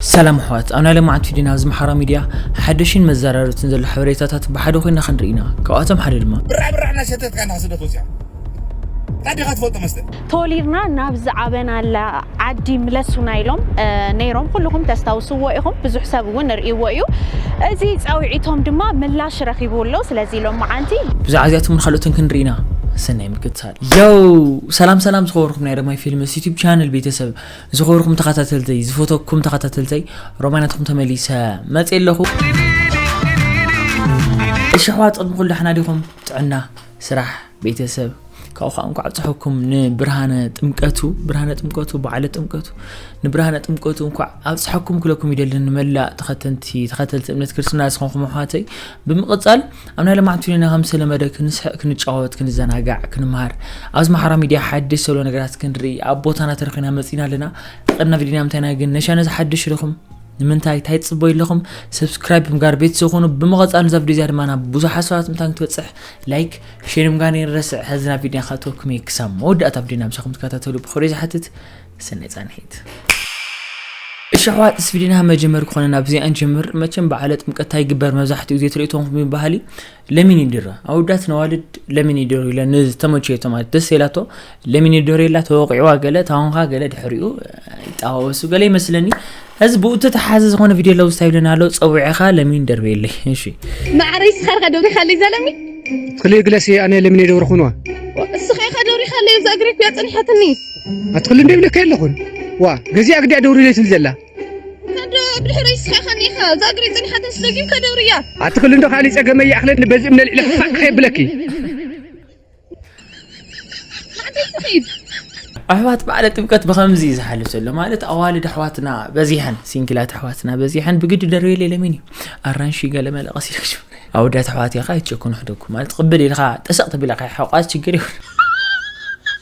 ሰላም ኣሕዋት፣ ኣብ ናይ ሎማዓንቲ ቪድዮና ኣብዚ ማሕበራዊ ሚድያ ሓደሽን መዘራረብትን ዘሎ ሓበሬታታት ብሓደ ኮይና ክንርኢ ኢና። ካብኣቶም ሓደ ድማ ብራዕ ብራዕ እናሸተትካ ኢና ስደት ወፂኣ። እንታይ ዲኻ ትፈልጦ መስተ? ተወሊድና ናብ ዝዓበናላ ዓዲ ምለሱና ኢሎም ነይሮም። ኩልኹም ተስታውስዎ ኢኹም፣ ብዙሕ ሰብ እውን ርእይዎ እዩ። እዚ ፃውዒቶም ድማ ምላሽ ረኺቡ ኣሎ። ስለዚ ሎማዓንቲ ብዛዕባ እዚኣቶም ንካልኦትን ክንርኢ ኢና። ሰናይ ምክትታል። ዮው! ሰላም ሰላም ዝኸበርኩም ናይ ረማይ ፊልምስ ዩቲብ ቻነል ቤተሰብ፣ ዝኸበርኩም ተኸታተልተይ፣ ዝፈተኩም ተኸታተልተይ፣ ሮማይ ናትኩም ተመሊሰ መፅእ ኣለኹ። እሺ ኣሕዋት፣ ቅድሚ ኩሉ ደሕና ዲኹም? ጥዕና፣ ስራሕ፣ ቤተሰብ፣ ካብኡ ከዓ እንኳዕ ኣብፅሐኩም ንብርሃነ ጥምቀቱ፣ ብርሃነ ጥምቀቱ፣ በዓለ ጥምቀቱ፣ ንብርሃነ ጥምቀቱ እንኳዕ ኣብፅሐኩም ክለኩም ይደልን ንመላእ ተኸተልቲ ተኸተልቲ እምነት ክርስትና ዝኾንኩም ኣሕዋተይ። ብምቕፃል ኣብ ናይ ሎማዓንቲ ቪድዮና ከም ዝተለመደ ክንስሕቕ፣ ክንጫወት፣ ክንዘናጋዕ፣ ክንምሃር፣ ኣብዚ ማሕበራዊ ሚድያ ሓድሽ ዘሎ ነገራት ክንርኢ ኣብ ቦታና ተረኺና መፂና ኣለና። ቅድና ቪድዮና ምንታይና ግን ነሻነ ዝሓድሽ ኢኹም ንምንታይ እንታይ ትፅበዩ ኣለኹም? ሰብስክራይብ ብምጋር ቤተሰብ ኹኑ። ብምቐፃል እዛ ቪድዮ እዚኣ ድማ ናብ ብዙሓት ሰባት ምታን ክትበፅሕ ላይክ፣ ሼር ምጋር ይረስዕ። ሕዚ ናብ ቪድዮና ክኣትወኩም እየ። ክሳብ መወዳእታ ቪድዮና ምሳኹም ትከታተሉ ብኽብሪ ዝሓትት ሰናይ ፃንሒት። እሺ ኣሕዋት፣ ምስ ቪድዮና መጀመር ክኾነ ናብዚኣ ንጀምር። መቸም በዓለ ጥምቀት እንታይ ይግበር መብዛሕትኡ ግዜ ትርእዩ ተኾንኩም ይበሃል እዩ። ለሚን ይድረ ኣወዳት ነዋልድ ለሚን ይድሩ ኢለ ንዝተመቸየቶ ማለት ደስ ኢላቶ ለሚን ይድሩ ኢላ ተወቂዕዋ ገለ ታወንኻ ገለ ድሕሪኡ ይጣዋወሱ ገለ ይመስለኒ። እዚ ብኡ ተተሓዘ ዝኾነ ቪድዮ ኣለዉ ዝታይ ብለና ኣሎ ጸዊዕኻ ለሚን ደርበየለይ። እሺ ማዕረይ ስኻርካ ደብሪኻለይ እዛ ለሚን ትኽልእ ግለሲ ኣነ ለሚን የደብርኹንዋ እስኻ ኢኻ ደብሪኻለይ እዛ እግሪ እኮ እያ ጸኒሓትኒ ኣትኽል እንደ ይብለካ የለኹን ዋ ገዚኣ ግዲያ ደውሪለይ ትብል ዘላ ከዶ ብድሕረይ ስኻ ኢኻ እኒኻ እዛ እግረይ ጸኒሓትኒ ስደጊምካ ደብርያ ኣትኽል እንዶ ካልእ ጸገመ ይኣኽለኒ በዚ እምነ ልዕሊ ክፋእ ከየብለኪ ሓተይ ትኺድ ኣሕዋት በዓለ ጥምቀት ብኸምዚ እዩ ዝሓልፍ ዘሎ ማለት ኣዋልድ ኣሕዋትና በዚሐን ሲንግላት ኣሕዋትና በዚሐን ብግዲ ደርቤ ሌለሚን እዩ ኣራንሺ ገለ መለ ቀሲልክሽ ኣወዳት ኣሕዋት ኢኻ ይቸኩን ሕደኩ ማለት ቅብል ኢልኻ ጥሰቕ ተቢላ ካይሓውቃት ችግር ይኹን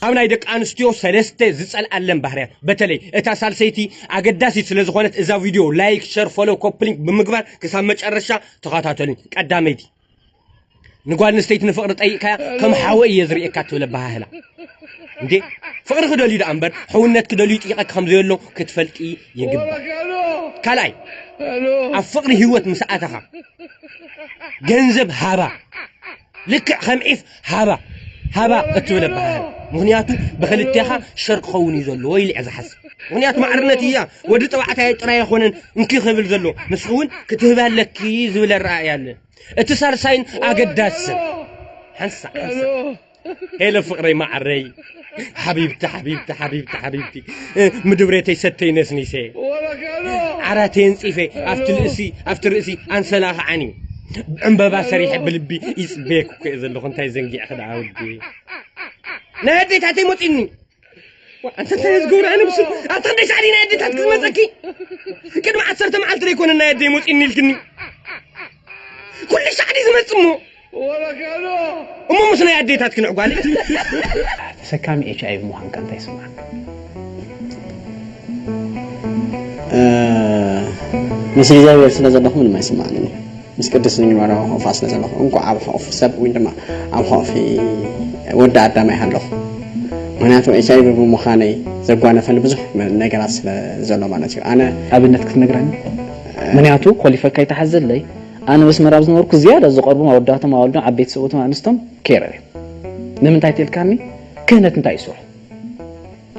ኣብ ናይ ደቂ ኣንስትዮ ሰለስተ ዝጸልኣለን ባህርያት በተለይ እታ ሳልሰይቲ ኣገዳሲት ስለ ዝኾነት እዛ ቪድዮ ላይክ ሸር ፎሎ ኮፕሊንክ ብምግባር ክሳብ መጨረሻ ተኸታተሉኝ ቀዳመይቲ ንጓል ኣንስተይቲ ንፍቕሪ ጠይቕካያ ከም ሓወይ እየ ዝርእየካ ትብል ኣበሃህላ እንዴ ፍቕሪ ክደልዩ ደኣ እምበር ሕውነት ክደልዩ ይጥይቐኪ ከም ዘየሎ ክትፈልጢ ይግባእ ካልኣይ ኣብ ፍቕሪ ህይወት ምስ ኣተኻ ገንዘብ ሃባ ልክዕ ከም ዒፍ ሃባ ሃባ እትብል ኣበሃህላ ምኽንያቱ ብክልቴኻ ሸር ክኸውን እዩ ዘለዎ ኢለ እየ ዝሓስብ ምኽንያቱ ማዕርነት እያ ወዲ ጠባዕታይ ጥራይ ኣይኮነን እንኪ ክብል ዘሎ ንስኺ እውን ክትህቢ ኣለኪ ዝብል ኣረኣእያ ኣለ እቲ ሳልሳይን ኣገዳስን ሓንሳእ ሓንሳእ ሄለ ፍቕረይ ማዓረይ ሓቢብቲ ሓቢብቲ ሓቢብቲ ሓቢብቲ ምድብሬተይ ሰተይ ነስኒሰ ዓራተይ ኣንፂፈ ኣብቲ ልእሲ ኣብቲ ርእሲ ኣንሰላ ከዓኒ ዕምበባ ሰሪሐ ብልቢ ይፅበየክ እኮ እየ ዘለኹ እንታይ ዘንጊዕኺ ደኣ ውዲ ናይ ኣዴታተይ መፂኒ ኣንተ እንታይ ዝገብሩ ኣነ ምስ ኣንተ ክንደይ ሰዓት ናይ ኣዴታት ክዝመፀኪ ቅድሚ ዓሰርተ መዓልቲ ዘይኮነ ናይ ኣደይ መፂኒ ኢልክኒ ኩሉ ሰዓት ዝመፅ እሞ እሞ ምስ ናይ ኣዴታት ክንዕጓል ተሰካሚ ኤች ኣይቪ ምዃንካ እንታይ ይስምዓካ ምስ እግዚኣብሔር ስለ ዘለኹ ምንም ኣይስምዓንን እዩ ምስ ቅድስት ድንግል ማርያም ሕቑፋ ስለ ዘለኹ እንኳዕ ኣብ ሕቑፊ ሰብ ወይ ድማ ኣብ ሕቑፊ ወዲ ኣዳም ኣይሃለኹ ምክንያቱ ኤች ኣይቪ ብምዃነይ ዘጓነፈኒ ብዙሕ ነገራት ስለ ዘሎ ማለት እዩ ኣነ ኣብነት ክትነግረኒ ምክንያቱ ኮሊፈካ ይተሓዘለይ ኣነ በስመራ ኣብ ዝነበርኩ ዝያዳ ዝቐርቦም ኣወዳቶም ኣዋልዶም ዓበይቲ ሰብኡቶም ኣንስቶም ኬረር እዮም ንምንታይ ትልካኒ ክህነት እንታይ ይስሩ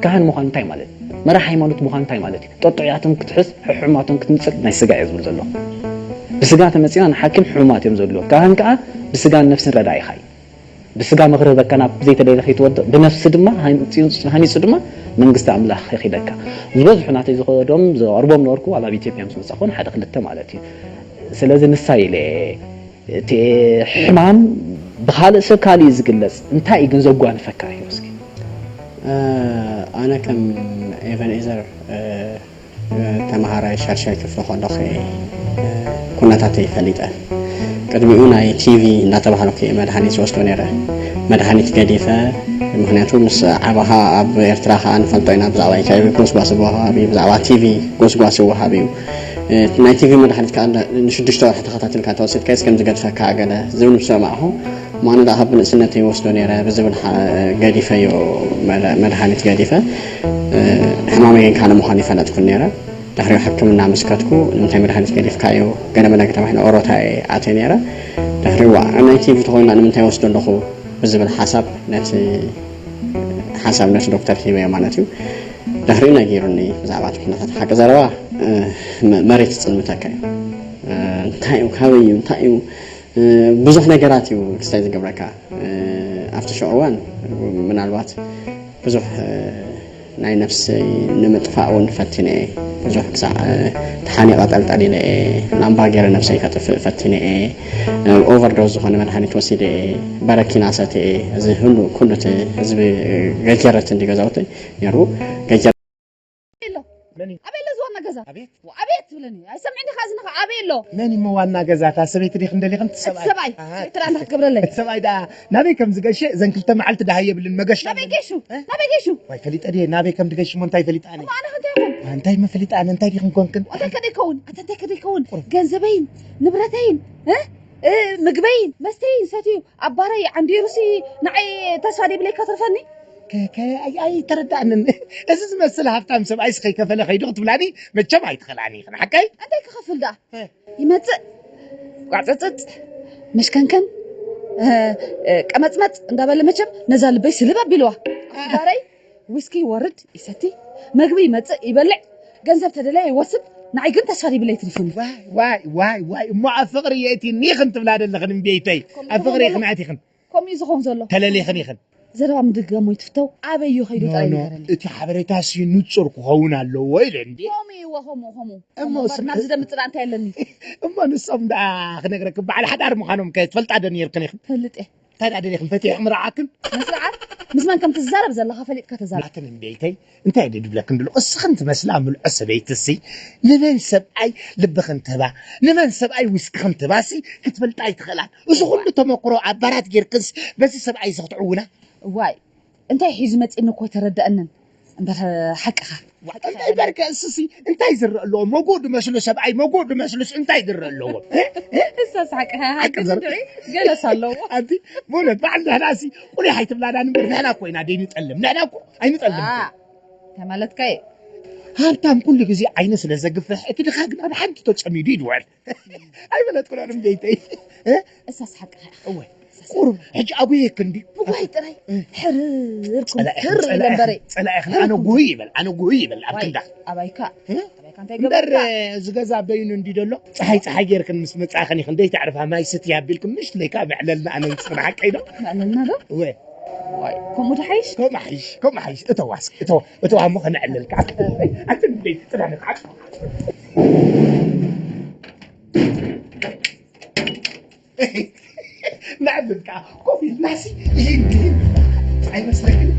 ካህን ምዃን እንታይ ማለት እዩ? መራሕ ሃይማኖት ምዃን እንታይ ማለት እዩ? ጠጡዕያቶም ክትሕዝ፣ ሕሑማቶም ክትምጽል ናይ ስጋ እየ ዝብል ዘለኹ። ብስጋ ተመጺና ንሓክም ሕሙማት እዮም ዘድልዎ። ካህን ከኣ ብስጋን ነፍስን ረዳኢኻ እዩ። ብስጋ መኽርህበካ ናብ ዘይተደልየ ከይትወድቕ፣ ብነፍሲ ድማ ሃኒጹ ድማ መንግስቲ ኣምላኽ የኺደካ። ዝበዝሑ ናተይ ዝኸዶም ዘቕርቦም ነበርኩ ዋላ ኣብ ኢትዮጵያ ምስ መጻኹ እውን ሓደ ክልተ ማለት እዩ። ስለዚ ንሳ ኢለ እቲ ሕማም ብኻልእ ሰብ ካልእ እዩ ዝግለጽ እንታይ እዩ ግን ዘጓንፈካ እዩ እስኪ ኣነ ከም ኤቨንኤዘር ተምሃራይ ሻድሻይ ክፍሊ ከለኹ ኩነታተይ ፈሊጠ ቅድሚኡ ናይ ቲቪ እናተባህለኩ እየ መድሃኒት ዝወስዶ ነይረ መድሃኒት ገዲፈ ምክንያቱ ምስ ዓባኻ ኣብ ኤርትራ ከዓ ንፈልጦ ኢና ብዛዕባ ኤች ኣይቪ ጎስጓስ ዝወሃብ እዩ ብዛዕባ ቲቪ ጎስጓስ ይወሃብ እዩ ናይ ቲቪ መድሓኒት ከዓ ንሽዱሽተ ወርሒ ተኸታቲልካ ተወሲድካዮስ ከም ዝገድፈካ ገለ ዝብል ምስ ሰማዕኹ እሞ ኣነ ደኣ ካብ ብንእስነተይ ይወስዶ ነይረ ብዝብል ገዲፈዮ መድሓኒት ገዲፈ ሕማመይ ግን ካልእ ምዃኑ ይፈለጥኩን ነይረ ድሕሪኡ ሕክምና ምስ ከድኩ፣ "ንምንታይ መድሃኒት ገዲፍካዮ?" ገለ መለ ተባሂለ፣ ኦሮታ እየ ኣትየ ነይረ። ድሕሪኡ፣ "ዋእ፣ ናይ ቲቪ ተኾይና ንምንታይ ወስዶ ኣለኹ?" ብዝብል ሓሳብ ነቲ ሓሳብ ነቲ ዶክተር ሂበዮ ማለት እዩ። ድሕሪኡ ነጊሩኒ ብዛዕባ እቲ ኩነታት። ሓቂ ዘረባ፣ እ፣ መ-፣ መሬት ይጽልምተካ እዩ። እ፣ እንታይ እዩ? ካበይ እዩ? እንታይ እዩ? እ፣ ብዙሕ ነገራት እዩ ክስታይ ዝገብረካ። እ፣ ኣብቲ ሽዑ እዋን ምናልባት ብዙሕ፣ እ፣ ናይ ነፍሰይ ንምጥፋእ እውን ፈቲነ እየ። ብዙሕ ክሳዕ፣ እ፣ ተሓኒቐ ጠልጠል ኢለ እየ። ላምባ ገይረ ነፍሰይ ከጥፍእ ፈቲነ እየ። እ፣ ኦቨርዶዝ ዝኾነ መድሃኒት ወሲደ እየ። በረኪና ሰትየ እየ። እዚ ሁሉ፣ ኩሉ እቲ ህዝቢ ገጀረት እንዲ ገዛውተይ ነይሩ። ገጀረት ኣሎ። መን እዩ? ኣበይ ኣሎ እዚ ዋና ገዛ? ኣቤት። ኣቤት ትብለኒ። ኣይሰምዕን ዲኻ እዝንኻ? ኣበይ ኣሎ? መን እዩ ዋና ገዛ? እታ ሰበይቲ ዲኽን ደሊኽን እቲ እቲ ሰብኣይ? ሰብኣይ። ኣሃ። ትርኢት ደኣ እንዳትገብረለይ። እቲ ሰብኣይ ደኣ ናበይ ከም ዝገሸ እዘን ክልተ መዓልቲ ደሃ የብልን መገሻ ናበይ የብልን። ገሹ? እ? ናበይ ገሹ? ዋይ ፈሊጠ ድየ ናበይ ከም ድገሽ እሞ እንታይ ፈሊጣ ኣነ? እሞ ኣነ ከ እንታይ ይኹን? ኣንታይ መ ፈሊጣ ኣነ እንታይ ዲኽን ኮንክን? እንታይ ከ ደይከውን? ኣንተ እንታይ ከ ደይከውን? ቁሩብ። ገንዘበይን ንብረተይን፣ እ? እ፣ ምግበይን መስተይን ሰትዩ ኣብ ባረይ ዓንዲሩሲ ንዓይ ተስፋ ደይብለይ ከትርፈኒ? ከ-፣ ከ-፣ ኣይ-፣ ኣይተረዳእንን። እዚ ዝመስል ሃብታም ሰብኣይስ ከይከፈለ ከይዱ ክትብላኒ መቸም ኣይትኽእላኒ ኢኽን፣ ሓቀይ? እንታይ ክኸፍል ደኣ? እ። ይመጽእ፣ ቋጽጽጽ፣ መሽከንከን፣ እ፣ እ፣ ቀመጽመጽ እንዳበለ መቸም ነዛ ልበይ ስልብ ኣቢልዋ። እ። ባረይ ዊስኪ ይወርድ ይሰቲ፣ መግቢ ይመጽእ ይበልዕ፣ ገንዘብ ተደለየ ይወስድ፣ ንዓይ ግን ተስፋ ደይብለይ ትሪፉኒ። ዋይ፣ ዋይ፣ ዋይ፣ ዋይ፣ እሞ ኣብ ፍቕሪ የእቲኒ ኢኽን ትብላ ዘለኽን እምቤይተይ? ከምኡ ኣብ ፍቕሪ ይኸውን ኢኽን ኣቲኽን? ከምኡ እዩ ዝኸውን ዘሎ። ተለሊኽን ኢኽን? ዘረባ ምድጋም ወይ ትፍተው፣ ኣበይ እዩ ከይዱ ኖ፣ ጥራይ ኖ፣ ንገረኒ። እቲ ሓበሬታሲ ንጹር ክኸውን ኣለዎ ኢለ እንዲ። ከምኡ እዩ፣ ከምኡ፣ ከምኡ። እሞ እሞ እምበር ስ-፣ ናብዚ ደምጽእ ደኣ እንታይ ኣለኒ? እሞ ንሶም ደኣ ክነግረኪ በዓል ሓዳር ምዃኖም ከ ትፈልጣ ዶ ነይርክን ኢኽን? ፈልጥ እየ። እንታይ ደኣ ደሊኽን ፈቲሕክን ምርዓክን? ስነ ስርዓት፣ ምስ መን ከም ትዛረብ ዘለኻ ፈሊጥካ ተዛረብ። ናትን እምቤይተይ፣ እንታይ ድድብለክን ድሎ? እስኽን ትመስላ ምልዖ ሰበይትሲ፣ ንመን ሰብኣይ ልብኽን ትህባ፣ ንመን ሰብኣይ ዊስክኽን ትህባሲ ክትፈልጣ ኣይትኽእላን። እዚ ኩሉ ተመክሮ ኣብ ባራት ጌርክንስ በዚ ሰብኣይ እዚ ክትዕውና? እዋይ፣ እንታይ ሒዙ መጺኒ እኮ ኣይተረደኣንን። እምበር ሓቅኻ። ዋ፣ እንታይ በርከ እስሲ፣ እንታይ ዝረአ ኣለዎ? መጎእ ድመስሉ ሰብኣይ፣ መጎእ ድመስሉስ እንታይ ዝረአ ኣለዎ? እሳስ ሓቅኻ፣ ሓቂ ሓቂ ዘር- ትድዒ ገለስ ኣለዎ። ኣንቲ፣ በእውነት፣ በዓል ንሕና እሲ፣ ቁሊሕ ኣይትብላናን እምበር፣ ንሕና እኮ ኢና ደይንጠልም። ንሕና እኮ ኣይንጠልም እኮ። ኣ፣ እንታይ ማለትካ እዩ? ሃብታም ኩሉ ግዜ ዓይኑ ስለ ዘግፍሕ፣ እቲ ድኻ ግን ኣብ ሓንቲ ተጸሚዱ ይድወል። ኣይፈለጥኩ ዶ እምቤይተይ? እ? እሳስ ሓቅኻ። እወ። ቁሩብ ሕጂ ኣጉየክ እንዲ። ብጓይ ጥራይ እ። ሕርር ጸላኢኽን፣ ኩምትር ኢለ ጸላኢኽን፣ እምበረይ። ጸላኢኽን ኣነ ጉህይ ይበል፣ ኣነ ጉህይ ይበል ኣብ ዋይ፣ ክንዳኽ። ኣባይካ። እ? ኣባይካ እንታይ እምበር፣ ገበርካ? እዚ ገዛ በይኑ እንዲ ደሎ፣ ጸሓይ ጸሓይ ጌርክን ምስ መጻእኽን ኢኽን ደይ ተዕርፋ ማይ ስትይ ኣቢልክን ምሽ ትለይካ መዕለልና ኣነ ንስኽን ሓቀይ ዶ? መዕለልና ዶ? እወ። ዋይ፣ ከምኡ ዶ ሓይሽ? ከምኡ ሓይሽ፣ ከምኡ ሓይሽ። እተዋ እስኪ፣ እተዋ፣ እተዋ እሞ ከነዕልልካ። ኣንተ ንደይ ጥራይ ንካ። ንዕብልካ ኮፍ ኢልናሲ ይህን ይህን ኣይመስለክን?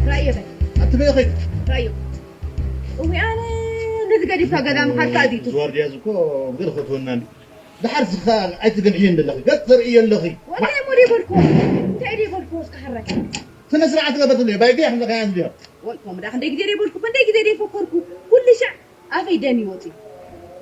ራእየ በል። ኣቲ በይ ኸይድ። ራእዩ። እዊ ኣነ ነዚ ገዲፍካ ገዛ ምኻድካ ኣዲቱ። ዝዋርድያ እዚ እኮ ግር ክትወና እንዲ። ደሓር ዝኻ ኣይትግንሕዮ እንደለኺ፣ ገጽ ተርእዮ ኣለኺ። ወላሂ እሞ ደይበልኩዎ። እንታይ ደይበልኩዎ እስከ ሓራይ? ስነ ስርዓት ገበትኒ፣ ባይ ገያ ክንደኸያ እንዲዮ። ወይ፣ ከምኡ ደኣ ክንደይ ግዜ ደይበልኩ፣ ክንደይ ግዜ ደይፈከርኩ። ኩሉ ሻዕ ኣፈይ ደም ይወጽእ።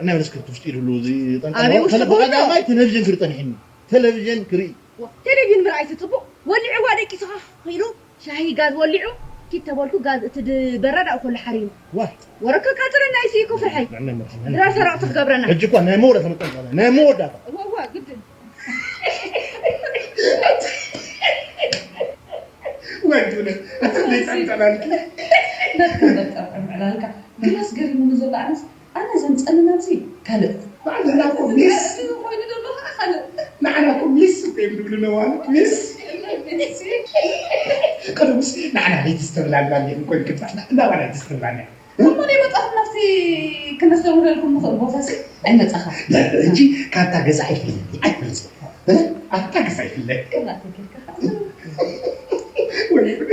እና ምስ ክልተ ውሽጢ ይድሉ፣ እዚ ጠንጠን ኣበይ ውሽጢ ተለ-፣ ኮይኑ? ብቐዳማይ ቴሌቪዥን ክርኢ ጸኒሕኒ። ቴሌቪዥን ክርኢ። ዋ፣ ቴሌቪዥን ምርኣይ ትጽቡቕ። ወሊዕዋ ደቂስኻ ኺኢሉ ሻሂ ጋዝ ወሊዑ፣ ኪድ ተበልኩ፣ ጋዝ እቲ ድ-፣ በራድ ኣብኡ ከሎ ሓሪሙ። ዋይ። ወረከ ካጥረ ናይ ስኢኮ ፍርሐይ። ንዕና መርሐ፣ ንዕና። ድራር ሰራቕቲ ክገብረና። ሕጂ እኳ ናይ መወዳእታ መጠንቀቕታ፣ ናይ መወዳእታ። እወ፣ እወ፣ ግድን። ወይ ጉድ፣ ኣታ እንዴት ኣንጠላልኪ? ነካ በቃ ዕላልካ። ግናስ ገሪሙኒ ዘሎ ኣነስ ኣነ ዘምጸኒ ናብዚ ካልእ። ባዕልና እኮ ሚስ። ካልእ ኮይኑ ዘሎ ከዓ ካልእ። ንዓና እኮ ሚስ እኮ እዮም ዝብሉና ማለት ሚስ። ቀደምስ ንዓና ለይቲ ዝተብላልና እንዲኹም ኮይንኩም ንዓና እንዳባና ለይቲ ዝተብላልና። እሞ ናይ መጻኹም ናብቲ ክነስተምህረልኩም ንኽእል ቦታሲ ኣይመጻኻ። ሕጂ ካብታ ገዛ ኣይፍለጥ፣ ኣይፍለጥ። እ? ኣብታ ገዛ ኣይፍለጥ። ክላተ ጌርካ። ወይ ጉድ።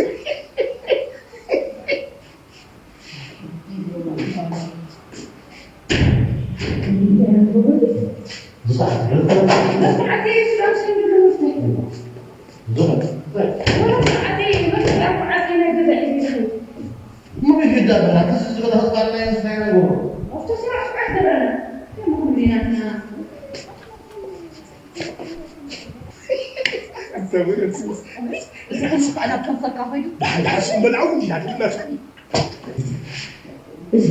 እዚ ሕልፍ ባዕላ ከንፈርካ ኮይኑ። ደሓን ደሓን ስም በልዓው እንዲና ድግላት። እዚ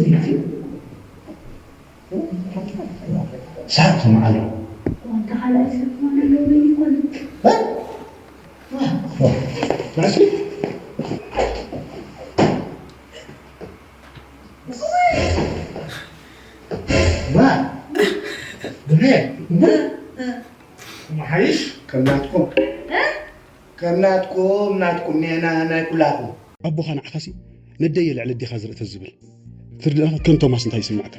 ሳት ማዕሎ። ወንታ ካልኣይ ሰብ ክኾን ኣለዎ በይኑ ይኮን? ናሲ ዋ ግብሬ መሓይሽ ከምናትኩም ከምናትኩም ናትኩም ኔና ናይ ኩላኩም ኣቦኻ ንዓኻሲ ነደየ ልዕሊ ኣዴኻ ዝርኢ ተዝብል ትርድእኻ ከም ቶማስ እንታይ ይስምዓካ?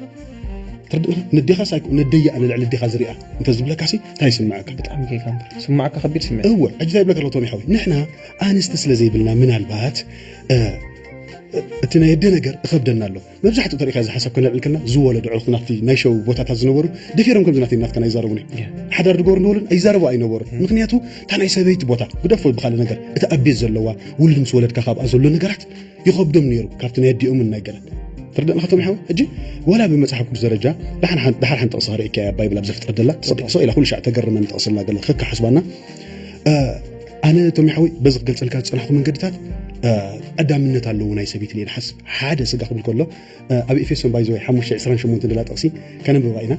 ትርድእኻ ነዴኻስ ኣይኮ ነደየ ኣነ ልዕሊ ኣዴኻ ዝሪኣ እንተ ዝብለካሲ እንታይ ይስምዓካ? ብጣዕሚ ጌጋ እምበር ስማዕካ ከቢድ ስምዒት እወ ሕጂ እንታይ ይብለካ ኣሎ ቶሚ ሓወይ ንሕና ኣንስቲ ስለ ዘይብልና ምናልባት እ፣ እቲ ናይ ኣደ ነገር እኸብደና ኣሎ መብዛሕትኡ ተሪእካ እዚ ሓሳብ ከነልዕል ከልና ዝወለዱ ዕርኹ ናብቲ ናይ ሸው ቦታታት ዝነበሩ ደፊሮም ከምዚ ናተይ ናትካ ኣይዛረቡን እዮም ሓዳር ድገሩ እንደበሉን ኣይዛረቡ ኣይነበሩ ምክንያቱ እታ ናይ ሰበይቲ ቦታ ግደፎ ብካልእ ነገር እቲ ኣብ ቤት ዘለዋ ውሉድ ምስ ወለድካ ካብኣ ዘሎ ነገራት ይኸብዶም ነይሩ ካብቲ ናይ ኣዲኦምን ናይ ገለን ትርደእና ከቶም ይሓወ ሕጂ ወላ ብመፅሓፍ ቅዱስ ደረጃ ዳሓር ሓንቲ ጥቕሲ ክርእየካ እያ ባይብል ኣብ ዘፍጥረት ደላ ስቕ ኢላ ኩሉ ሻዕ ተገርመን ጥቕሲ እናገለ ክካ ሓስባና ኣነ ቶም ይሓወይ በዚ ክገልፀልካ ዝፀናሕኩ መንገድታት ቀዳምነት ኣለዎ ናይ ሰበይቲ ኢለ ሓስብ ሓደ ስጋ ክብል ከሎ ኣብ ኤፌሶን ባይዘወይ ሓሙሽተ ዕስራን ሸሞንተን ደላ ጥቕሲ ከነንብባ ኢና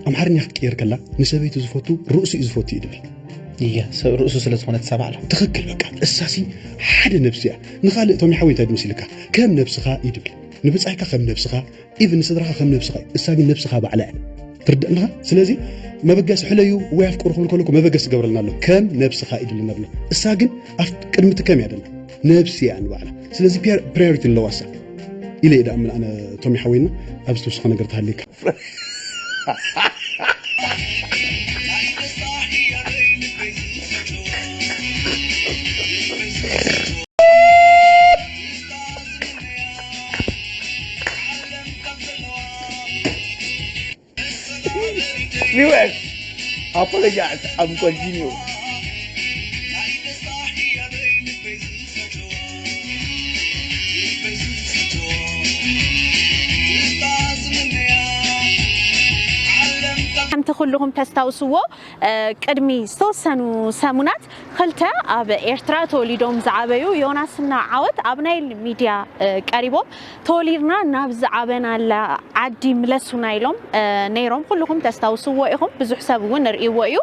ኣምሓርኛ ክትቅየር ከላ ንሰበይቱ ዝፈቱ ርእሱ እዩ ዝፈቱ እዩ ድብል እያ ሰብ ርእሱ ስለ ዝኾነት ሰብ ኣላ ትኽክል በቃ እሳሲ ሓደ ነብሲ እያ ንኻልእ ቶም ይሓወይ እንታይ ድመሲልካ ከም ነብስኻ እዩ ድብል ንብፃይካ ከም ነብስኻ ኢቭን ንስድራኻ ከም ነብስኻ እዩ እሳ ግን ነብስኻ ባዕላ እያ ትርዳእ ኣለኻ ስለዚ መበገሲ ሕለዩ ወይ ኣፍቅሩ ክብል ከለኩ መበገሲ ትገብረልና ኣሎ ከም ነብስኻ እዩ ድልና ኣሎ እሳ ግን ኣብ ቅድሚ ትከም እያ ደላ ነብሲ እያ ንባዕላ ስለዚ ፕራዮሪቲ ኣለዋ እሳ ኢለ እየ ደኣምን ኣነ ቶም ይሓወይና ኣብዚ ትውስኾ ነገር ተሃልየካ Viewers, apologize, I'm continue. ከምቲ ኩልኹም ተስታውስዎ ቅድሚ ዝተወሰኑ ሰሙናት ክልተ ኣብ ኤርትራ ተወሊዶም ዝዓበዩ ዮናስና ዓወት ኣብ ናይል ሚድያ ቀሪቦም ተወሊድና ናብ ዝዓበናላ ዓዲ ምለሱና ኢሎም ነይሮም ኩልኹም ተስታውስዎ ኢኹም ብዙሕ ሰብ እውን ርእይዎ እዩ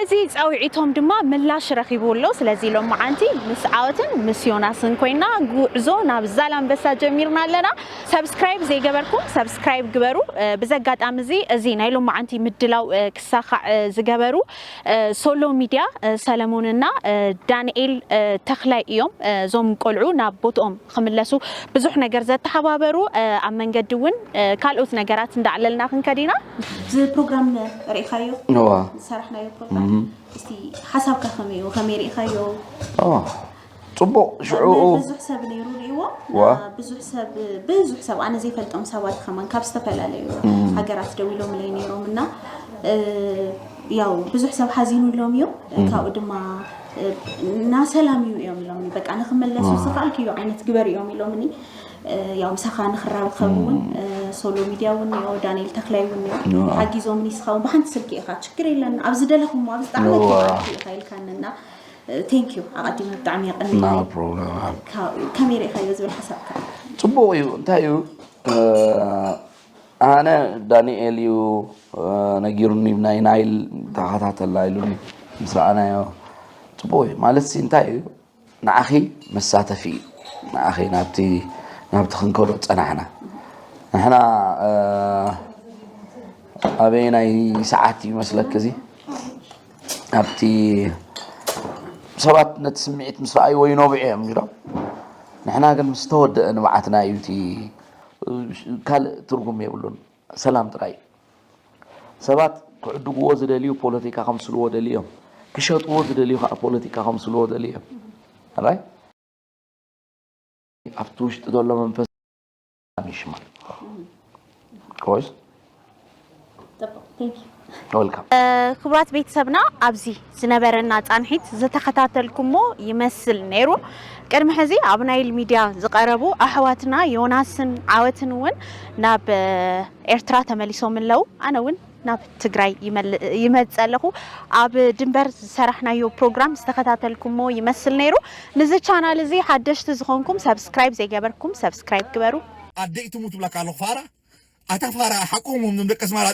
እዚ ፃውዒቶም ድማ ምላሽ ረኺቡ ኣሎ ስለዚ ሎመዓንቲ ምስ ዓወትን ምስ ዮናስን ኮይና ጉዕዞ ናብ ዛላንበሳ ጀሚርና ኣለና ሰብስክራይብ ዘይገበርኩም ሰብስክራይብ ግበሩ ብዚ ኣጋጣሚ እዚ እዚ ናይ ሎመዓንቲ ምድላው ክሳኻዕ ዝገበሩ ሶሎ ሚድያ ሰለሞንና ዳንኤል ተኽላይ እዮም። እዞም ቆልዑ ናብ ቦትኦም ክምለሱ ብዙሕ ነገር ዘተሓባበሩ ኣብ መንገዲ እውን ካልኦት ነገራት እንዳዕለልና ክንከድ ኢና። እዚ ፕሮግራም ርኢኻዮ? ዝሰራሕናዮ ፕሮግራም እስቲ ሓሳብካ ከመይ እዩ? ከመይ ርኢኻዮ? ፅቡቕ ሽዑ ብዙሕ ሰብ ነይሩ ርእዎ ዋ። ብዙሕ ሰብ ብዙሕ ሰብ ኣነ ዘይፈልጦም ሰባት ከማን ካብ ዝተፈላለዩ ሃገራት ደው ኢሎምለይ ነይሮም እና ያው ብዙሕ ሰብ ሓዚኑሎም እዩ ካብኡ ድማ እና ሰላም እዩ እዮም ኢሎምኒ በቃ ንክመለሱ ዝኽኣልክዮ ዓይነት ግበር እዮም ኢሎምኒ ያው ምሳኻ ንክራብ ከብ እውን ሶሎ ሚድያ እውን ዮ ዳንኤል ተክላይ እውን ዮ ሓጊዞምኒ ስኻ እውን ብሓንቲ ስልኪ ኢኻ ችግር የለን ኣብ ዝደለኹሞ ኣብ ዝጣዕመ ኢኻ ኢልካኒ እና ቴንክ ዩ ኣቐዲመ ብጣዕሚ የቐንየለይ ፕሮግራም ከመይ ርኢኻዮ ዝብል ሓሳብካ ፅቡቕ እዩ እንታይ እዩ ኣነ ዳንኤል እዩ ነጊሩኒ ናይ ናይል ተኸታተላ ኢሉኒ ምስ ረኣናዮ ፅቡቕ እዩ ማለት ሲ እንታይ እዩ ንዓኺ መሳተፊ እዩ ንዓኺ ናብቲ ናብቲ ክንከዶ ፀናሕና ንሕና ኣበየናይ ሰዓት እዩ መስለኪ እዚ ኣብቲ ሰባት ነቲ ስምዒት ምስ ረኣይዎ ይነብዑ እዮም ኢሎም ንሕና ግን ምስ ተወደአ ንብዓትና እዩ እቲ ካልእ ትርጉም የብሉን ሰላም ጥራይ እዩ ሰባት ክዕድግዎ ዝደልዩ ፖለቲካ ከምስልዎ ደልዮም ክሸጥዎ ዝደልዩ ከዓ ፖለቲካ ከምስልዎ ደልዮም ራይ ኣብቲ ውሽጢ ዘሎ መንፈስ ይሽማ ኮይስ ክቡራት ቤተሰብና ኣብዚ ዝነበረና ፃንሒት ዝተኸታተልኩሞ ይመስል ነይሩ ቅድሚ ሕዚ ኣብ ናይል ሚድያ ዝቀረቡ ኣሕዋትና ዮናስን ዓወትን እውን ናብ ኤርትራ ተመሊሶም ኣለዉ ኣነ እውን ናብ ትግራይ ይመል- ይመጽእ ኣለኹ። ኣብ ድንበር ዝሰራሕናዮ ፕሮግራም ዝተኸታተልኩሞ ይመስል ነይሩ። ንዚ ቻናል እዚ ሓደሽቲ ዝኾንኩም፣ ሰብስክራይብ ዘይገበርኩም ሰብስክራይብ ግበሩ። ኣደይ ትሙት ብላካ ኣለኹ። ፋራ፣ ኣታ ፋራ፣ ሓቆሞም ዞም ደቂ ኣስመራ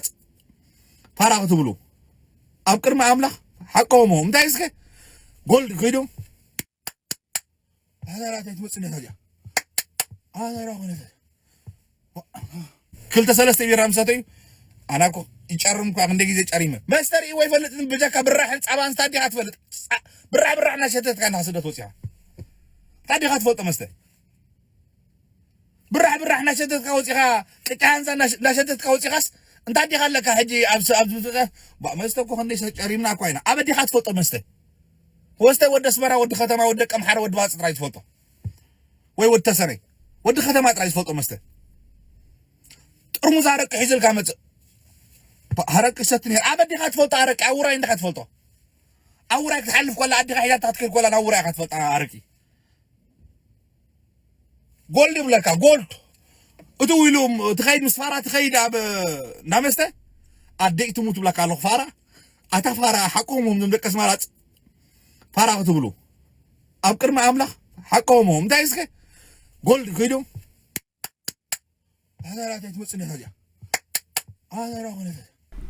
ፋራ ክትብሉ ኣብ ቅድሚ ኣምላኽ ሓቆሞም። እንታይ እስከ ጎልድ ኮይዶም ኣዛራት ኣይትመፅእ ነታ እዚኣ ኣዛራ ኮነት ክልተ ሰለስተ ቢራ ምሰተዩ ኣና እኮ ይጨርም እኳ ክንደ ግዜ ጨሪመ መስተ ርእይዎ ኣይፈልጥን። ብጀካ ብራሕን ፃባን ስታ ዲኻ ትፈልጥ? ብራሕ ብራሕ እናሸተትካ እንዳ ስደት ወፂኻ ስታ ዲኻ ትፈልጦ መስተ? ብራሕ ብራሕ እናሸተትካ ወፂኻ ቅጫ ሃንሳ እናሸተትካ ወፂኻስ እንታይ ዲኻ ኣለካ ሕጂ? ኣብዚ ኣብዚ መስተ እኮ ክንደይ ሰብ ጨሪምና እኳ ኢና። ኣበ ዲኻ ትፈልጦ መስተ? ወስተ ወዲ ኣስመራ፣ ወዲ ከተማ፣ ወዲ ደቂ ኣምሓራ፣ ወዲ ባጽ ጥራይ ዝፈልጦ ወይ ወዲ ተሰነይ፣ ወዲ ከተማ ጥራይ ዝፈልጦ መስተ። ጥርሙዝ ኣረቂ ሒዝልካ መጽእ። ኣረቂ ሰቲ ነይር። ኣበ ዲኻ ትፈልጦ ኣረቂ? ኣብ ውራይ እንዲኻ ትፈልጦ? ኣብ ውራይ ክትሓልፍ ኮላ ኣዲኻ ሒዛታ ክትከይድ ኮላ ናብ ውራይ ኢኻ ትፈልጣ ኣረቂ። ጎልድ ይብለካ ጎልድ። እትው ኢሉ ትኸይድ ምስ ፋራ ትኸይድ ኣብ እንዳመስተ ኣደይ ትሙት ብለካ ኣለኹ። ፋራ ኣታ ፋራ ሓቆሞም ዞም ደቂ ኣስመራ ፋራ ክትብሉ ኣብ ቅድሚ ኣምላኽ ሓቆሞም እንታይ እስከ ጎልድ ኮይዶም ኣዛራት ኣይትመፅእ ነታ እዚኣ ኣዛራ ኮነት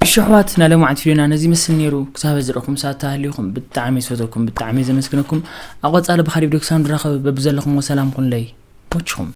እሺ ኣሕዋት ናይ ሎማዓንቲ ቪድዮና ነዚ ይመስል ነይሩ። ክሳብ ዝረኹም ሰዓት ተሃልዩኹም ብጣዕሚ ዝፈተኩም ብጣዕሚ ዘመስግነኩም። ኣብ ቀፃሊ ብካሊእ ቪድዮ ክሳብ ንራኸብ በብዘለኹምዎ ሰላም ኩኑለይ። ሞችኹም።